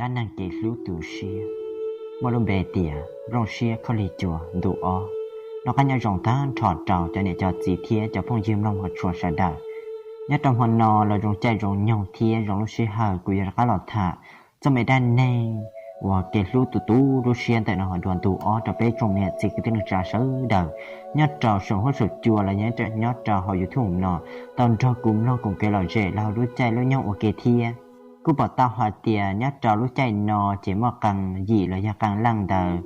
Dab neeg kev hlub tu siab, muaj lub npe tias Nplooj Siab Khaub Lig Cua ntu ob. Noj qab nyob zoo tag nrho rau cov niam cov txiv thiab cov phooj ywg mloog hmov tshua sawv daws. Nyob rau hmo no los zoo caij zoo nyoog thiab zoo lub sij hawm kuv yuav rov qab los tham txoj me dab neeg uas kev hlub tu tu lub siab ntawm no dua ntu ob rau peb tsoom niam txiv kwv tij neej tsa sawv daws nyob rau saum huab saum cua los yog nyob rau hauv YouTube no tau nrog kuv mloog koom kev lom zem los hauv lub caij lub nyoog ua ke thiab. Kuj pom tau hais tias nyob rau lub caij no ces muaj qee yim los yog qee leej ntawd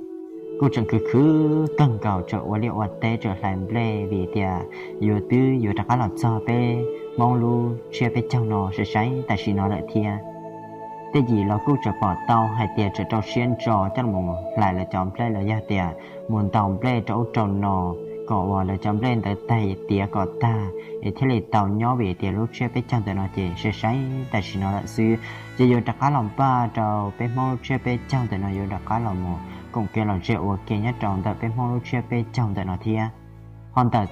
kuj tseem khwv khwv kawg nkaus, tseem ua liaj ua teb, tseem hlais nplej vim tias yuav twb yuav rov qab los txog peb Hmoob lub tsiab peb caug no sai sai tam sim no lawm thiab. Tej yim los kuj tseem pom tau hais tias tseem rau siab ntso coj los hlais lawv cov nplej los yog tias mus ntaus nplej rau ub rau no kom uas lawv cov nplej ntawd tag tiav kom tag es thiaj li tau nyob vim tias lub tsiab peb caug ntawm no ces sai sai tam sim no lawm xwb. Ces yuav rov qab los npaj rau peb Hmoob lub tsiab peb caug ntawm no yuav rov qab los mus koom kev lom zem ua ke nyob rau ntawm peb Hmoob lub tsiab peb caug ntawm no thiab. Ho ntawm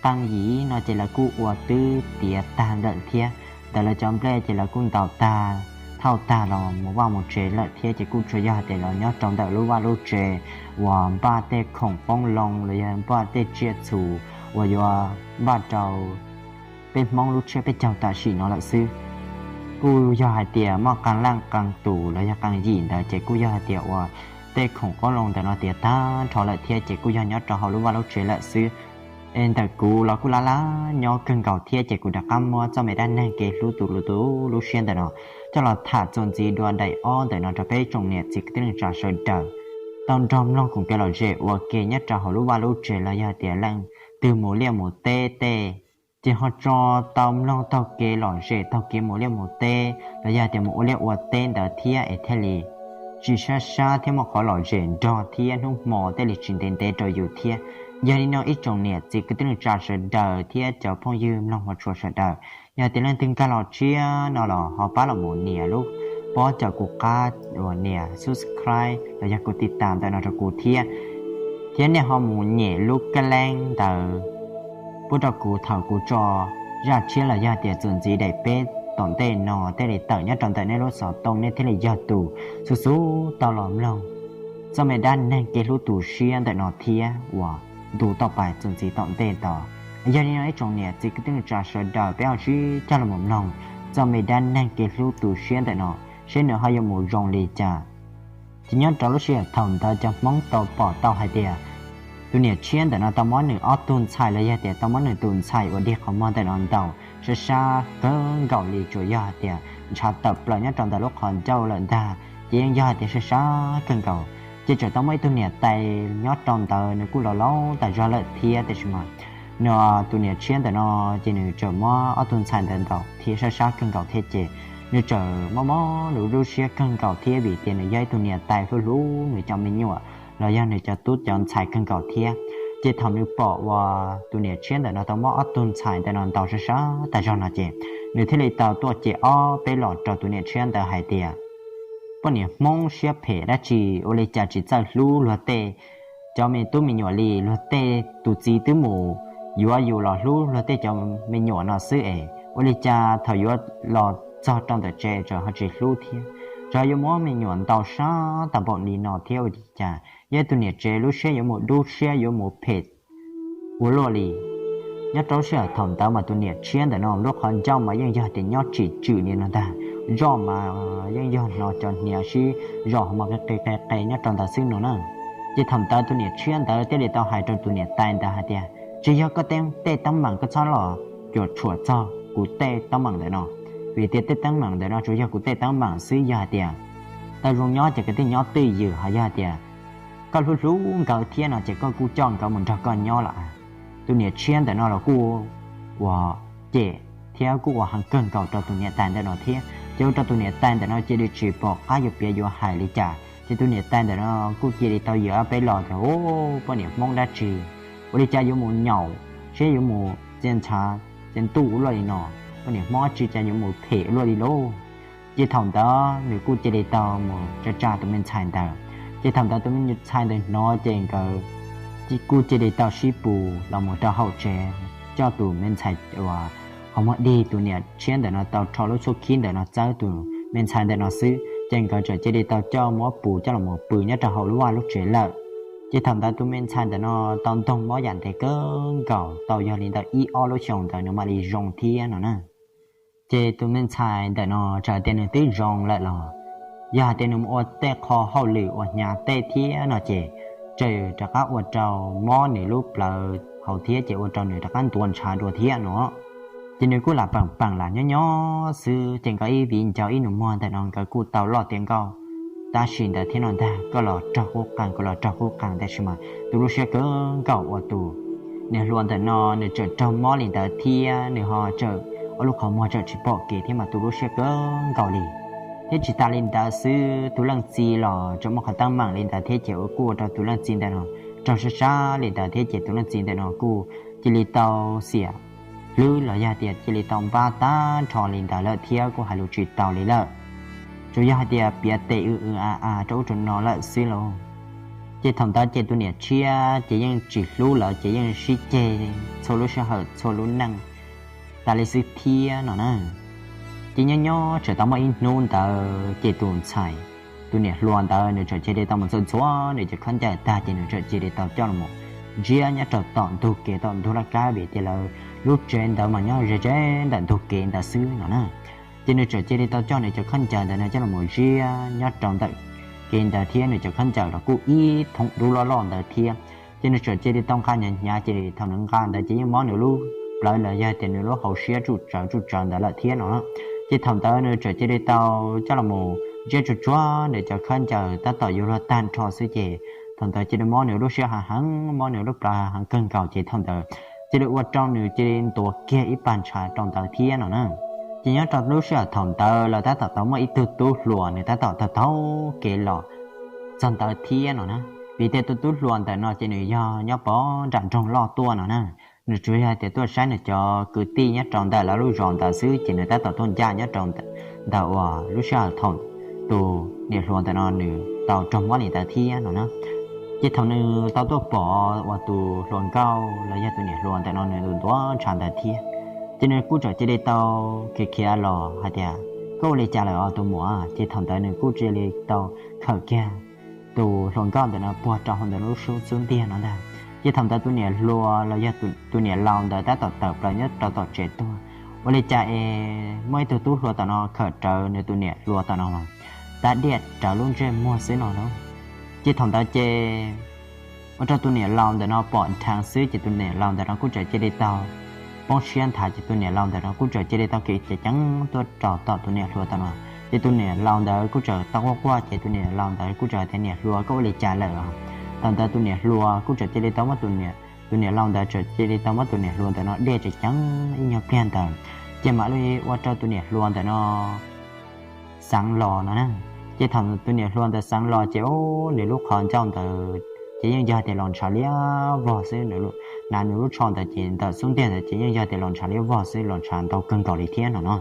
qee yim no ces lawv kuj ua twb tiav tag lawm thiab. Ntawm lawv cov nplej ces lawv kuj ntaus tag thauj tag los mus vaj mus tsev lawm thiab, ces kuj tsuas yog hais tias los nyob rau ntawm lub vaj lub tsev uas npaj tej khoom qoob loo los yog npaj tej tsiaj txhu uas yuav npaj rau peb Hmoob lub tsiab peb caug tam sim no lawm xwb. Kuj yog hais tias muaj qee leej qee tus los yog qee yim ntawd ces kuj yog hais tias uas tej khoom qoob loo ntawm no tiav tag nrho lawm thiab, ces kuj yog nyob rau hauv lub vaj lub tsev lawm xwb. Es ntawm kuv los kuj laj laj nyob kawg nkaus thiab, ces kuv rov qab muab txoj me dab neeg kev hlub tu tu lub siab ntawm no coj los tham txuas ntxiv dua daim ob ntawm no rau peb tsoom niam txiv kwv tij neej tsa sawv daws tau nrog mloog koom kev lom zem ua ke nyob rau hauv lub vaj lub tsev los yog tias leej twg mus liaj mus teb tej, ces ho tso tau mloog taug kev lom zem taug kev mus liaj mus teb los yog tias mus ua liaj ua teb ntawd thiab es thiaj li tsis sab sab thiab muaj qhov lom zem nrog thiab hnub hmo thiaj li tsis ntev ntev rau yus thiab. Yog li no ib tsoom niam txiv kwv tij neej tsa sawv daws thiab cov phooj ywg mloog hmov tshua sawv daws, yog tias leej twg nkag los tshiab no los ho pab los mus nias lub pob cov kuv qab uas nias subscribe los yog kuv tiv tas ntawm no rau kuv thiab. Thiab nej ho mus nyem lub kab leeb ntawd pub rau kuv, thaum kuv tso zaj tshiab los yog tias txuas ntxiv daim peb tom ntej no thiaj li tawm nyob rau ntawm nej lub xov tooj, nej thiaj li yog tus xub xub tau los mloog txoj me dab neeg kev hlub tu siab ntawm no thiab uas ntu toj pais txuas ntxiv tom ntej ntawd. Yog li no ib tsoom niam txiv kwv tij neej tsa sawv daws, peb ho sib coj los mus mloog txoj me dab neeg kev hlub tu siab ntawm no seb nws ho yuav mus zoo li cas. Ces nyob rau lub sij hawm thaum ntawd cov Hmoob tau pom tau hais tias tus niam tshiab ntawm no tau muab nws ob tug ntxhais los yog tias tau muab nws tus ntxhais uas dig qhov muag ntawm no ntaus sab sab kawg nkaus li, tsuas yog hais tias ntshav tawm plaws nyob rau ntawm lub qhov ncauj lawm ntag, ces yeej yog hais tias sab sab kawg nkaus. Ces tseem tau muaj ib tug niam tais nyob rau ntawd, nws kuj laus laus tas zog lawm thiab, tiam sis mas nws tus niam tshiab ntawm no ces nws tseem muab ob tug ntxhais ntawd ntaus thiab sab sab kawg nkaus thiab, ces nws tseem mob mob lub lub siab kawg nkaus thiab vim tias nws yog ib tug niam tais hlub hlub nws cov me nyuam los yog nws cov tub cov ntxhais kawg nkaus thiab. Ces thaum nws pom uas tus niam tshiab ntawm no tau muab ob tug ntxhais ntawm no ntaus sab sab tas zog no ces nws thiaj li tau tuaj cem ob peb los rau tus niam tshiab ntawd hais tias, poj niam Hmoob siab phem dab tsi, ua li cas tsis txawj hlub luag tej cov me tub me nyuam li? Luag tej tus txiv twb mus yuav yus los hlub luag tej cov me nyuam no xwb es ua li cas thaum yuav los txog rau ntawm tsev tseem ho tsis hlub thiab, tseem yuav muab me nyuam ntaus sab tas npaum li no thiab? Ua li cas yog tus niam tsev lub siab yuav mus dub siab yuav mus phem ua luaj li? Nyob rau lub sij hawm thaum ntawd mas tus niam tshiab ntawm no lub qhov ncauj mas yeej yog tias nyob tsis tswm li no ntag, zoj mas yeej yog hnov cov hniav sib zom hauv mas qe qe qe qe nyob rau ntawd xwb no na. Ces thaum ntawd tus niam tshiab ntawd thiaj li tau hais rau tus niam tais ntawd hais tias, tsis yog koj tej teeb meem, koj txhob los cuam tshuam txog kuv tej teeb meem ntawm no, vim tias tej teeb meem ntawm no tsuas yog kuv tej teeb meem xwb. Yog hais tias tau zoo nyob ces koj thiaj nyob twj ywm, ho yog hais tias koj hlub hlub nkawd thiab no ces koj kuj coj nkawd mus nrog koj nyob lawm. Tus niam tshiab ntawm no los kuj ua cem thiab kuj ua heev kawg nkaus rau tus niam tais ntawm no thiab, ces ua rau tus niam tais ntawm no cia li tsis pom qab yuav piav yuav hais li cas. Ces tus niam tais ntawm no kuj cia li tau yawm ob peb los tias, u, poj niam Hmoob dab tsi, ua li cas yuav mus nyaum seb yuav mus cia ntshav cia ntuj ua luaj li no, poj niam Hmoob dab tsi cas yuav mus phem ua luaj li lauj. Ces thaum ntawd nws kuj cia li tau mus tsa tsa tus me ntxhais ntawd. Ces thaum ntawd tus me ntxhais ntawd hnov ces nkawd kuj cia li tau sib pus los mus rau hauv tsev, coj tus me ntxhais uas qhov muag dig tus niam tshiab ntawm no tau rho lub tshuab khib ntawm no txawb tus me ntxhais ntawm no xwb. Ces nkawd txawm cia li tau coj muab pus coj los pw nyob rau hauv lub vaj lub tsev lawm. Ces thaum ntawd tus me ntxhais ntawm no tau ntoog mob yam ntev kawg nkaus tau yog li ntawm ib ob lub xyoos ntawd nws mam li zoo thiab no na. Ces tus me ntxhais ntawm no txawm hais tias nws twb zoo lawm los yog hais tias nws mus ua tej qho hauj lwm uas hnyav tej thiab no ces txawm rov qab ua rau mob nws lub plawv hauv thiab ces ua rau nws rov qab ntuav ntshav dua thiab no. Ces nws kuj lam peem peem lam nyob nyob xwb ces nkawd ib viv ncaus ib nus muag ntawm no nkawd kuj tau loj tiav nkauj tab sis ntawd thiab no ntag, koj los raug qub qees kuv los raug qub qees, tab sis mas tu lub siab kawg nkaus uas tus niam hluas ntawm no nws tseem raug mob li ntawd thiab nws ho tseem ob lub qhov muag tseem tsis pom kev thiab mas tu lub siab kawg nkaus li. Thiab tsis tas li ntawd xwb tus leej txiv los tseem muaj qhov teeb meem li ntawd thiab ces ua kuj ua rau tus leej txiv ntawm no raug sab sab li ntawd thiab ces tus leej txiv ntawm no kuj cia li tau xiam hlwb los yog tias cia li tau npab tag nrho li ntawd lawm thiab kuj hais lus tsis tau li lawm. Tsuas yog hais tias piav tes w w a a rau ub rau no lawm xwb lauj. Ces thaum ntawd ces tus niam tshiab ces yeej tsis hlub lawv ces yeej sib ceg txhua lub sij hawm txhua lub neej tas li xwb thiab no na. Ces nyob nyob tseem tau muaj ib hnub ntawd ces tus ntxhais, tus niam hluas ntawd nws txawm cia li tau mus txhua txhua nws cov khaub ncaws tag ces nws txawm cia li tau coj los ntsiab nyob rau tom ntug kev tom ntug laj kab vim tias lawv lub tsev ntawd mas nyob ze ze ntawm ntug kev ntawd xwb no na. Ces nws txawm cia li tau coj nws cov khaub ncaws ntawd no coj los mus ziab nyob rau ntawm kev ntawd thiab nws cov khaub ncaws los kuj ib thooj dub loj loj ntawd thiab. Ces nws txawm cia li tau nqa hnyav hnyav ces thaum nws nqa ntawd ces yeej mob nws lub plawv los yog tias nws lub hauv siab tsuj tsawv tsuj tsawv ntawd lawm thiab no. Ces thaum ntawd nws txawm cia li tau coj los mus ziab tsuag tsuag nws cov khaub ncaws tab tom yuav luag tag nrho xwb ces thaum ntawd cia li mob nws lub siab hav heev mob nws lub plawv hav heev kawg nkaus ces thaum ntawd cia li ua rau nws cia li ntuav kiag ib pag ntshav rau ntawd thiab no na. Ces nyob rau lub sij hawm thaum ntawd lawv tab tom tau muaj ib tug tub hluas nws tab tom taug taug kev los txog ntawd thiab no na. Vim tias tus tub hluas ntawm no ces nws yog nyob pov nram nroog loj tuaj no na. Nws tsuas yog tias tuaj saib nws cov kwv tij nyob rau ntawm lawv lub zos ntawd xwb ces nws tab tom tuaj ncaj nyob rau ntawm uas lub sij hawm thaum tus niam hluas ntawm no nws tau raug mob li ntawd thiab no na. Ces thaum nws tau tuaj pom uas tus hluas nkauj los yog tus niam hluas ntawm no nws ntuav ntshav ntawd thiab, ces nws kuj txawm cia li tau khiav khiav los hais tias, koj ua li cas lawm os tus muam? Ces thaum ntawd nws kuj cia li tau khawm kiag tus hluas nkauj ntawm no puag rau hauv ntawm lub xub ntiag no ntag. Ces thaum ntawd tus niam hluas los yog tus niam laus ntawd tab tom tawm plaws nyob rau tom tsev tuaj, ua li cas es muaj ib tug tub hluas tom no khawm rawv nws tus niam hluas tom no, tab diaj rawv lub ntsej muag xwb no lauj. Ces thaum ntawd ces ua rau tus niam laus ntawm no pom nrheev xwb ces tus niam laus ntawm no kuj txawm cia li tau poob siab nthav ces tus niam laus ntawm no kuj txawm cia li tau khiav ceev ceev tuaj rau tom tus niam hluas tom no. Ces tus niam laus ntawd kuj txawm tau quaj quaj ces tus niam laus ntawd kuj txawm hais tias, niam hluas, koj ua li cas lawm? Thaum ntawd tus niam hluas kuj txawm cia li tau muab tus niam, tus niam laus ntawd txawm cia li tau muab tus niam hluas ntawm no diaj tseem ceev ib nyuag pliag ntawd, ces mam li ua rau tus niam hluas ntawm no xeev los no na. Ces thaum tus niam hluas ntawd xeev los ces nws lub qhov ncauj ntawd ces yeej yog tias los ntshav liab vog xwb, nws hnav nws lub tsho ntawd ces ntawm xub ntiag ntawd ces yeej yog tias los ntshav liab vog xwb, los ntshav ntau kawg nkaus li thiab no no.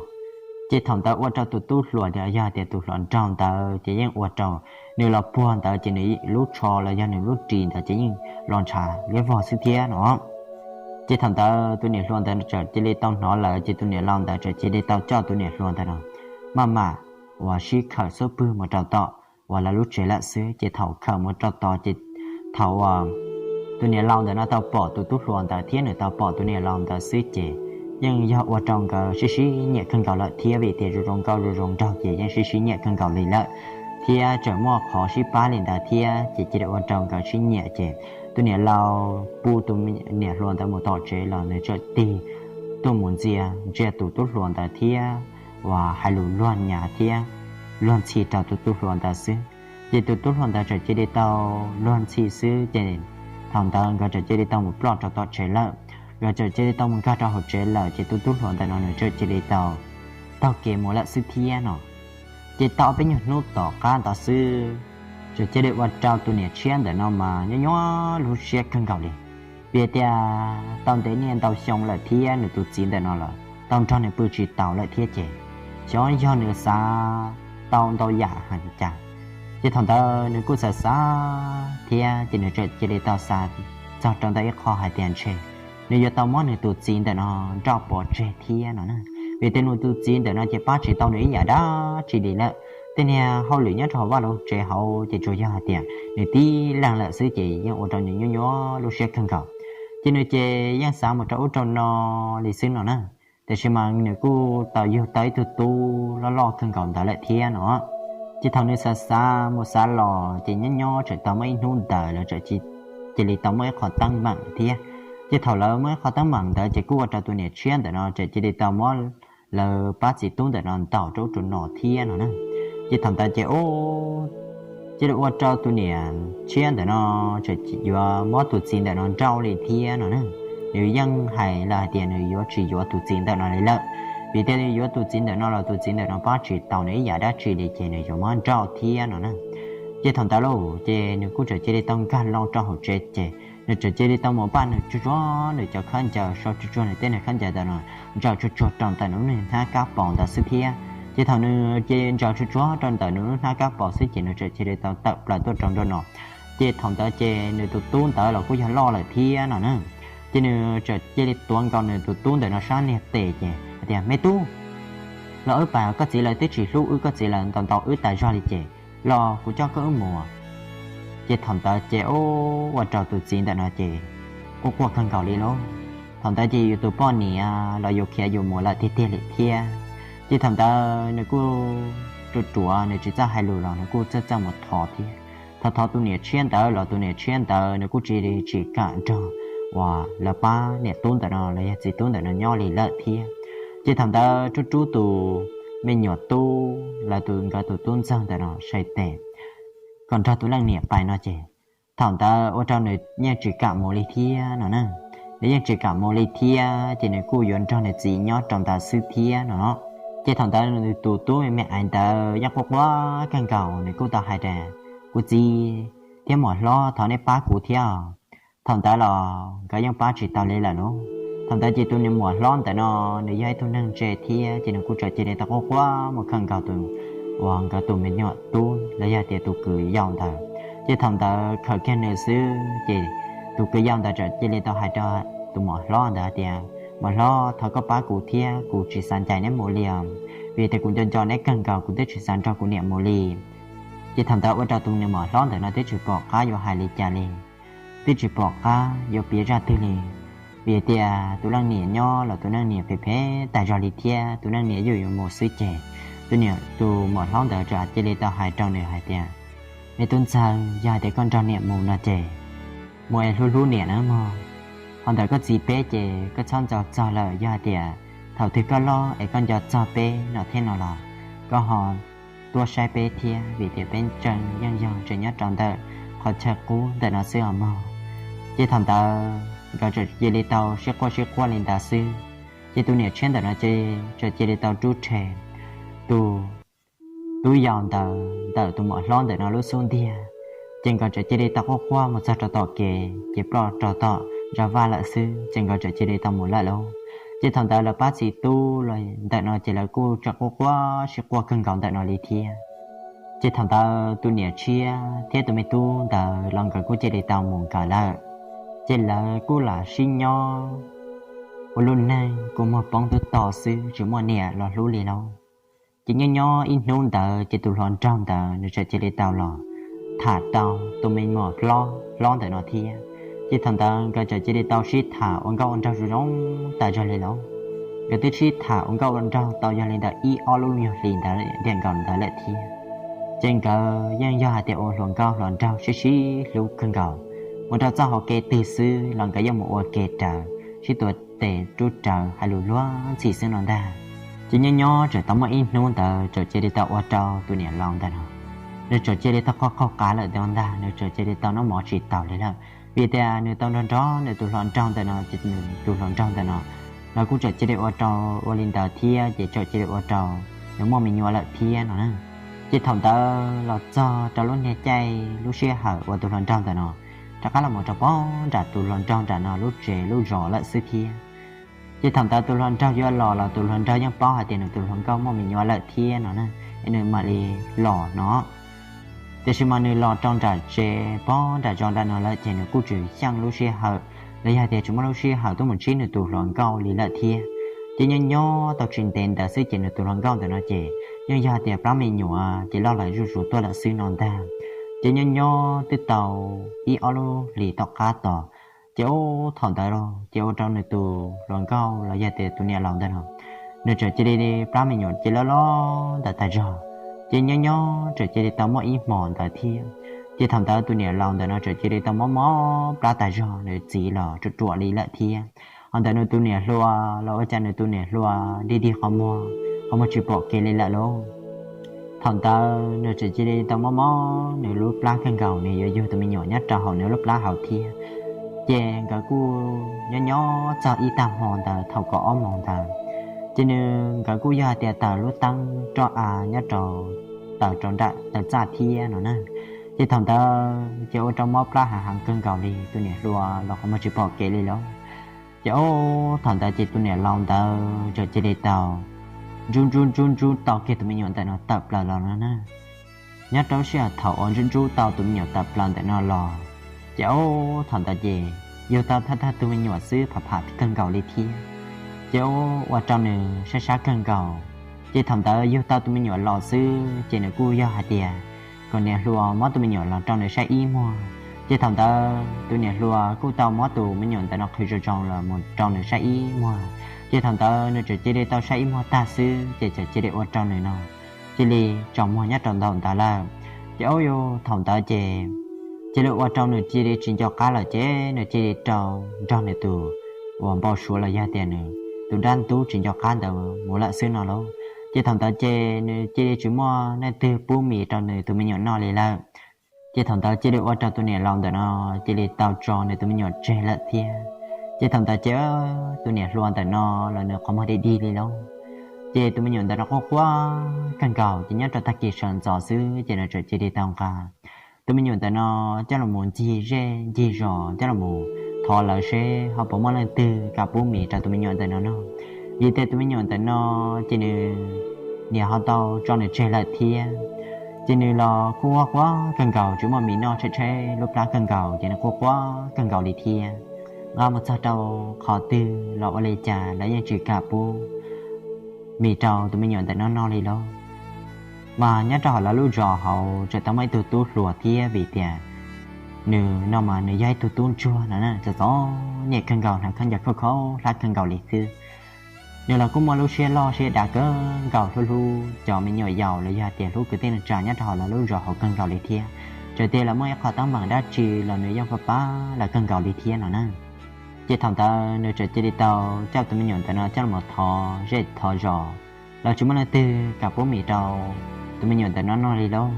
Ces thaum ntawd ua rau tus tub hluas yog tias tus hluas nraug ntawd ces yeej ua rau nws los puag ntawd ces nws lub tsho los yog nws lub ris ntawd ces yeej los ntshav liab vog xwb thiab no. Ces thaum ntawd tus niam hluas ntawd txawm cia li tau hnov lawm ces tus niam laus ntawd txawm cia li tau coj tus niam hluas ntawd no maj mam uas sib khawm xub pwg mus rau tom uas lawv lub tsev lawm xwb. Ces thaum khawm mus rau tod ces thaum uas tus niam laus ntawd no tau pom tus tub hluas ntawd thiab nws tau pom tus niam laus ntawd xwb ces yeej yog ua rau nkawd sib sib nyiam kawg nkaus lawm thiab vim tias zoo zoo nkauj zoo zoo nraug ces yeej sib sib nyiam kawg nkaus li lawm, thiab tseem muaj qhov sib pab li ntawd thiab ces cia li ua rau nkawd sib nyiam ces tus niam laus pub tus niam hluas ntawd mus tom tsev los nws txawm tig tuaj mus ntxias ntsia tus tub hluas ntawd thiab uas hais lus luag nyav thiab luag ntxhi rau tus tub hluas ntawd xwb. Ces tus tub hluas ntawd txawm cia li tau luag ntxhi xwb ces thaum ntawd nkawd txawm cia li tau mus ploj rau tom tsev lawm. Nkawd txawm cia li tau mus nkag rau hauv tsev lawm ces tus tub hluas ntawm no nws txawm cia li tau taug kev mus lawm xwb thiab no. Ces tau ob peb nyuag hnub tom qab ntawd xwb, txawm cia li ua rau tus niam tshiab ntawm no mas nyob nyob lub siab kawg nkaus li, vim tias tau ntev niaj ntau xyoo lawm thiab nws tus txiv ntawm no los tau nrog nws pw tsis taus lawm thiab ces xyov yog nws xav tau ntau yam heev cas. Ces thaum ntawd nws kuj xav xav thiab ces nws txawm cia li tau xav txog rau ntawm ib qho hais tias ntshe nws yuav tau muab nws tus txiv ntawm no nrauj pov tseg thiab no na, vim tias nws tus txiv ntawm no ces pab tsis tau nws ib yam dab tsi li lawm. tej niag hauj lwm nyob rau hauv vaj hauv tsev hauv ces tsuas yog hais tias nws tib leeg lawm xwb ces yeej ua rau nws nyuaj nyuaj lub siab kawg nkaus. Ces nws ces yeej xav mus rau ub rau no li xwb no na. Tiam sis mas nws kuj tau yug tau ib tug tub loj loj kawg nkaus ntawd lawm thiab no. Ces thaum nws xav xav mus xav los ces nyob nyob tseem tau muaj ib hnub ntawd lawv cia li tau muaj ib qho teeb meem thiab. Ces thaum lawv muaj ib qho teeb meem ntawd ces kuj ua rau tus niam tshiab ntawm no tseem cia li tau muab lawv pab txiv tub ntawm no ntaus rau ub rau no thiab no na. Ces thaum ntawd ces cia li ua rau tus niam tshiab ntawm no tseem yuav muab tus txiv ntawm no nrauj li thiab no na. Nws yeej hais lawm hais tias nws yuav tsis yuav tus txiv ntawm no li lawm, vim tias nws yuav tus txiv ntawm no los tus txiv ntawm no pab tsis tau nws ib yam dab tsi li ces nws yuav muab nrauj thiab no na. Ces thaum ntawd lauj ces nws kuj tseem cia li tau nkag loo rau hauv tsev ces nws tseem cia li tau mus npaj nws tsuag tsuag nws cov khaub ncaws, sau tsuag tsuag nws tej nws khaub ncaws ntawm no, ntsaws tsuag tsuag rau ntawm nws lub niag hnab kab paus ntawd xwb thiab. Ces thaum nws ces ntsaws tsuag tsuag rau ntawm nws lub hnab kab paus xwb ces nws tseem cia li tau tawm plaws tuaj rau nram no. Ces thaum ntawd ces nws tus tub ntawd los kuj yog loj lawm thiab no na. Ces nws tseem cia li tuav nkaus nws tus tub ntawm no sab niag tes ces hais tias, Me tub, los wb pais, koj txiv lawv twb tsis hlub wb, koj txiv lawv ntaus ntaus wb tas zog li ces los kuv coj koj wb mus. Ces thaum ntawd ces ua rau tus txiv ntawm no ces quaj quaj kawg nkaus li lauj. Thaum ntawd ces yus tus poj niam los yus khiav yus mus lawm tiag tiag li thiab. Ces thaum ntawd nws kuj ruam ruam nws tsis txawj hais lus los nws kuj txawj txawj mus thov thiab. Thov thov tus niam tshiab ntawd los tus niam tshiab ntawd nws kuj tsis tsis kam nrog uas lawv pab niam tub ntawm no los yog txiv tub ntawm no nyob li lawm thiab. Ces thaum ntawd rub rub tus me nyuam tub lawv tus nkawd tus tub ntxawg ntawm no sai tes kom nrog tus leej niam pais no ces thaum ntawd ua rau nws yeej tsis kam mus li thiab no na. Nws yeej tsis kam mus li thiab ces nws kuj yuav nrog nws txiv nyob rau ntawd xwb thiab no. Ces thaum ntawd nws tus tub me me ntawd yeej quaj quaj kawg nkaus, nws kuj tau hais tias, Kuv txiv thiab muam hlob, thov neb pab kuv thiab. Thaum ntawd los nkawd yeej pab tsis tau li lawm lauj. Thaum ntawd ces tus niag muam hlob ntawm no nws yog ib tug neeg ntse thiab ces nws kuj txawm cia li tau quaj quaj mus khawm nkaus tus uas nkawd tus me nyuam tub los yog tias tus kwv yau ntawd. Ces thaum ntawd khawm kiag nws xwb ces tus kwv yau ntawd txawm cia li tau hais rau tus muam hlob ntawd tias, Muam hlob, thov koj pab kuv thiab, kuv tsis xav ncaim neb mus li os, vim tias kuv nco nco neb kawg nkaus, kuv twb tsis xav nrog kuv niam mus li. Ces thaum ntawd ua rau tus niag muam hlob ntawm no twb tsis pom qab yuav hais li cas li, twb tsis pom qab yuav piav zaj twg li, vim tias tus leej niam nyob los tus leej niam phem phem tas zog li thiab, tus leej niam yuj yuav mus xwb ces tus niam tus muam hlob ntawd txawm cia li tau hais rau nws hais tias, Me tub ntxawg, yog hais tias koj nrog niam mus no ces mus es hlub hlub niam nawb mog. Ho ntawm koj txiv peb ces koj txhob nco txog lawm, yog hais tias thaum twg koj loj es koj nco txog peb no thiab no los koj ho tuaj saib peb thiab, vim tias peb tseem yeej yog tseem nyob rau ntawm qhov chaw qub ntawm no xwb os mog. Ces thaum ntawd nkawd txawm cia li tau sib quaj sib quaj li ntawd xwb, ces tus niam tshiab ntawm no ces txawm cia li tau rub rhe tus tub yau ntawd ntawm tus muam hlob ntawm no lub xub ntiag, ces nkawd txawm cia li tau quaj quaj mus txog rau tom kev ces ploj rau tom zaj vaj lawm xwb, ces nkawd txawm cia li tau mus lawm lauj. Ces thaum ntawd lawv pab txiv tub los ntawm no ces lawv kuj txawm quaj quaj sib quaj kawg nkaus ntawm no li thiab. Ces thaum ntawd tus niam tshiab thiab tus me tub ntawd los nkawd kuj cia li tau mus nkawd lawm, ces lawv kuj lam sib nyob ua lub neej kua muag poob tub to xwb, tsis muaj niam los hlub li lauj. Ces nyob nyob ib hnub ntawd ces tus hluas nraug ntawd nws txawm cia li tau los tham tau tus me nyuam hlob hlob ntawm no thiab. Ces thaum ntawd nkawd txawm cia li tau sib tham ua nkauj ua nraug zoo zoo tas zog li lauj. Nkawd twb sib tham ua nkauj ua nraug tau yog li ntawm ib ob lub nyuag hlis ntawd ntiam nkaus ntawd lawm thiab. Ces nkawd yeej yog hais tias ua hluas nkauj hluas nraug sib sib hlub kawg nkaus, mus rau txoj hauv kev twg xwb los nkawd yeej mus ua ke raws, sib tuav tes rub rawv hais lus luag ntxhi xwb no ntag. Ces nyob nyob txawm tau muaj ib hnub ntawd txawm cia li tau ua rau tus niam laus ntawm no, nws txawm cia li tau qaug qaug qav lawm ntag, nws txawm cia li tau noj mov tsis taus li lawm, vim tias nws tau nrog nrog nws tus hluas nraug ntawm no, ces nws tus hluas nraug ntawm no los kuj txawm cia li ua rau ua li ntawd thiab, ces txawm cia li ua rau nws muaj me nyuam lawm thiab no na. Ces thaum ntawd los txog rau lub niag caij lub sij hawm uas tus hluas nraug ntawm no rov qab los mus rau pem nram tus hluas nraug nram no lub tsev lub zos lawm xwb thiab. Ces thaum ntawd tus hluas nraug yuav los los tus hluas nraug yeej paub hais tias nws tus hluas nkauj muaj me nyuam lawm thiab no na, es nws mam li los no. Tiam sis mas nws los rau nram tsev pem nram zos nram no lawm ces nws kuj tsis xyeej lub sij hawm los yog tias tsis muaj lub sij hawm tuaj mus ntsib nws tus hluas nkauj li lawm thiab. Ces nyob nyob tau tsis ntev ntawd xwb ces nws tus hluas nkauj ntawm no ces yeej yog tias plab me nyuam ces loj lawm zuj zus tuaj lawm xwb no ntag. Ces nyob nyob twb tau ib ob lub hlis tom qab tos, ces ub thaum ntawd ces ua rau nws tus hluas nkauj los yog tias tus niam laus ntawm no, nws txawm cia li plab me nyuam ces loj loj ntawd tas zog. Ces nyob nyob txawm cia li tau muaj ib hmos ntawd thiab, ces thaum ntawd tus niam laus ntawm no txawm cia li tau mob mob plab tas zog, nws txiv los ruam ruam li lawm thiab. Ho ntawm nws tus niam hluas los ua cas nws tus niam hluas dig dig qhov muag, qhov muag tsis pom kev li lawm lauj. Thaum ntawd nws txawm cia li tau mob mob nws lub plab kawg nkaus, nws yuav yug tus me nyuam nyob rau hauv nws lub plab hauv thiab. Ces nkawd kuj nyob nyob txog ib tag hmo ntawd thaum kaum ob moos ntawd, ces nws nkawd kuj yog hais tias taws lub teeb roj av nyob rau taws rau nram taws txaj thiab no na. Ces thaum ntawd ces ua rau mob plab hav heev kawg nkaus li, tus niam hluas los qhov muag tsis pom kev li lauj. Ces ub thaum ntawd ces tus niam laus ntawd txawm cia li tau ntsub ntsub ntsub ntsub tau kiag tus me nyuam ntawm no tawm plaws los no na. Nyob rau lub sij hawm thaum uas ntsub ntsub tau tus me nyuam tawm plaws ntawm no los, ces ub thaum ntawd ces yug tau thawj thawj tus me nyuam xwb, pham pham kawg nkaus li thiab. Ces ub ua rau nws sab sab kawg nkaus. Ces thaum ntawd yug tau tus me nyuam los xwb ces nws kuj yog hais tias kom niam hluas muab tus me nyuam los rau nws saib ib muag. Ces thaum ntawd tus niam hluas kuj tau muab tus me nyuam ntawm no qhwv zoo zoo los mus rau nws saib ib muag. Ces thaum ntawd nws txawm cia li tau saib ib muag tag xwb ces txawm cia li ua rau nws no cia li tsaus muag nyob rau ntawm ntawd lawm. Ces ub yug thaum ntawd ces cia li ua rau nws cia li tsis nco qab lawm, ces nws cia li rau nrog nws tus uas npau suav los yog tias nws tus dab ntub tsis nco qab ntawd mus lawm xwb no lauj. Ces thaum ntawd ces nws cia li tsis muaj leej twg pub mis rau nws tus me nyuam noj li lawm. Ces thaum ntawd cia li ua rau tus niam laus ntawm no cia li tau tso nws tus me nyuam tseg lawm thiab. Ces thaum ntawd ces tus niam hluas ntawm no los nws qhov muag dig dig li lauj. Ces tus me nyuam ntawm no quaj quaj kawg nkaus, ces nyob rau tag kis sawv ntxov xwb ces nws txawm cia li tau nqa tus me nyuam ntawm no coj los mus ncig zej ncig zos, coj los mus thov lawv seb ho puas muaj leej twg kam pub mis rau tus me nyuam ntawm no noj. Vim tias tus me nyuam ntawm no ces nws niam ho tau tso nws tseg lawm thiab. Ces nws los kuj quaj quaj kawg nkaus, tsis muaj mis noj, tshaib tshaib lub plab kawg nkaus, ces nws quaj quaj kawg nkaus li thiab. Nqa mus txog rau qhov twg los ua li cas lawv yeej tsis kam pub mis rau tus me nyuam ntawm no noj li lauj. Mas nyob rau hauv lawv lub zos hauv tseem tau muaj ib tug tub hluas thiab, vim tias nws no mas nws yog ib tug tub ntsuag no na, txom txom nyem kawg nkaus, hnav khaub ncaws khauj khauj hlab kawg nkaus li xwb. Nws los kuj muaj lub siab loj siab dav kawg nkaus, hlub hlub cov me nyuam yaus los yog tias hlub kwv tij neej tsa nyob rau hauv lawv lub zos hauv kawg nkaus li thiab. Txawm tias lawv muaj ib qho teeb meem dab tsi los nws yeej pab pab lawv kawg nkaus li thiab no na. Ces thaum ntawd nws txawm cia li tau coj tus me nyuam ntawm no coj los thov zej thov zos, los tsis muaj leej twg kam pub mis rau tus me nyuam ntawm no noj li lauj.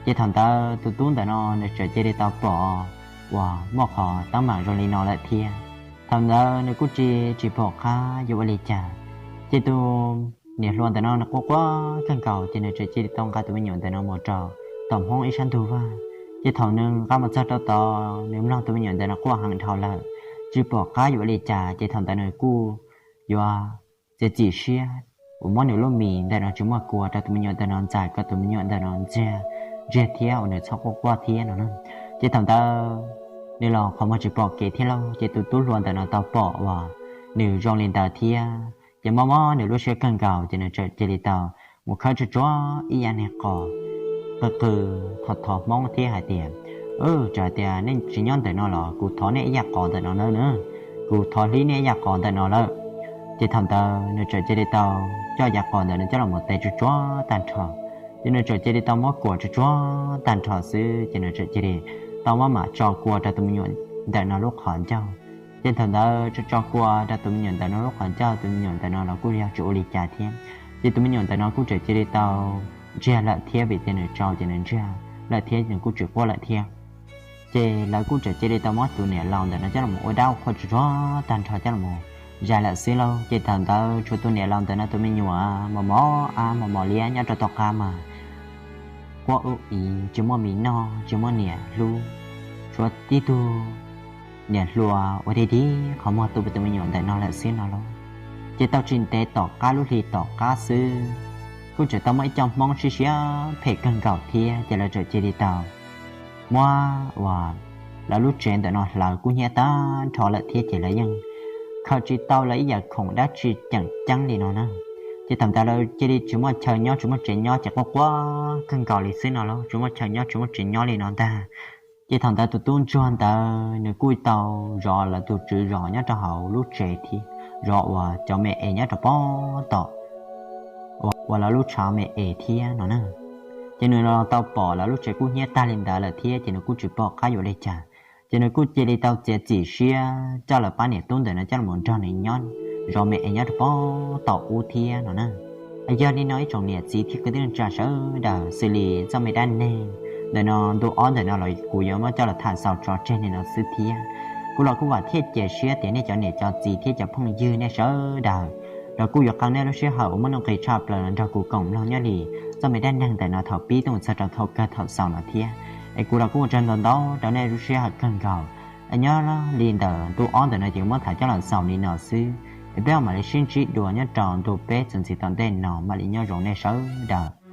Ces thaum ntawd tus tub ntawm no nws txawm cia li tau pom uas muaj qhov teeb meem zoo li no lawm thiab. Thaum ntawd nws kuj tsis tsis pom qab yuav ua li cas. Ces tus niam hluas ntawm no nws quaj quaj kawg nkaus, ces nws txawm cia li tau nqa tus me nyuam ntawm no mus rau tom Hmoob ib sab ntug vaj. Ces thaum nws nqa mus txog rau tod, nws mloog tus me nyuam ntawm no quaj heev dhau lawm, tsis pom qab yuav ua li cas, ces thaum ntawd nws kuj yuav txiav txim siab uas muab nws lub mis ntawm no tsis muaj kua rau tus me nyuam ntawm no ntxais kom tus me nyuam ntawm no ntsiag, ntsiag thiab uas nws txhob quaj quaj thiab no na. Ces thaum ntawd nws los qhov muag tsis pom kev thiab lauj, ces tus tub hluas ntawm no tau pom uas nws zoo li ntawd thiab, ces mob mob nws lub siab kawg nkaus, ces nws txawm cia li tau mus khawb tsuag tsuag ib yam niag qos qw qw thov thov Hmoob thiab hais tias, Tsam tias nej tsis nyob ntawm no los kuv thov nej ib yam qos ntawm no lawm na, kuv thov hlib nej ib yam qos ntawm no lawm. Ces thaum ntawd nws txawm cia li tau coj yav qos ntawm no coj los mus tev tsuag tsuag tag nrho. Ces nws txawm cia li tau muab kuam tsuag tsuag tag nrho xwb, ces nws txawm cia li tau muab mam tso kua rau tus me nyuam ntawm no lub qhov ncauj. Ces thaum ntawd tso tso kua rau tus me nyuam ntawm no lub qhov ncauj, tus me nyuam ntawm no los kuj yog tsis ua li cas thiab. Ces tus me nyuam ntawm no kuj txawm cia li tau ntsiag lawm thiab, vim tias nws tsaug ces nws ntsiag lawm thiab nws kuj tsis quaj lawm thiab. Ces lawv kuj txawm cia li tau muab tus niam laus ntawm no coj los ua dab ua qhua tsuag tsuag tag nrho coj los zais lawm xwb lauj. Ces thaum ntawd tshuav tus niam laus ntawm no tus me nyuam mos mos av mos mos liab nyob rau tom qab mas quaj ub iv tsis muaj mis noj tsis muaj niam hlub, tshuav tib tug niam hluas uas dig dig qhov muag tu tus me nyuam ntawm no lawm xwb no lauj. Ces tau tsis ntev tom qab lub hli tom qab xwb, kuj tseem tau muaj ib co Hmoob siab siab phem kawg nkaus thiab, ces lawv txawm cia li tau muab uas lawv lub tsev ntawm no hlawv kub hnyiab tag nrho lawm thiab, ces lawv yeej khaws tsis tau lawv ib yam khoom dab tsi tseem ceeb li no na. Ces thaum ntawd lawv cia li tsis muaj chaw nyob tsis muaj tsev nyob ces quaj quaj kawg nkaus li xwb no lauj, tsis muaj chaw nyob tsis muaj tsev nyob li no ntag. Ces thaum ntawd tus tub ntsuag ntawd nws kuj tau zov lawv tus tswv zos nyob rau hauv lub tsev thiab, zov uas cov me es nyob rau pob tom uas lawv lub tshav me es thiab no na. Ces nws los tau pom lawv lub tsev kub hnyiab tag li ntawd lawm thiab ces nws kuj tsis pom qab yuav li cas. Ces nws kuj cia li tau txiav txim siab coj lawv pab niam tub ntawm no coj los nrog nws nyob zov me es nyob rau pob tom ub thiab no na. Yog li no ib tsoom niam txiv thiab kwv tij neej tsa sawv daws, xws li txoj me dab neeg ntawm no ntu ob ntawm no los kuv yuav muab coj los tham xaus tso tseg li no xwb thiab. Kuv los kuj vam thiab cia siab tias nej cov niam cov txiv thiab cov phooj ywg nej sawv daws los kuj yuav qee nej lub sij hawm uas muaj nuj nqis tshaj plaws los nrog kuv koom mloog nyob li txoj me dab neeg ntawm no thaum pib tuaj mus txog rau thaum kawg thaum xaus no thiab. Es kuv los kuj ua tsaug ntau ntau rau nej lub sij hawm kawg nkaus. Nyob li ntawm ntu ob ntawm no ces muab tham coj los xaus li no xwb, es peb mam li sib ntsib dua nyob rau ntu peb txuas ntxiv tom ntej no, mam li nyob zoo nej sawv daws.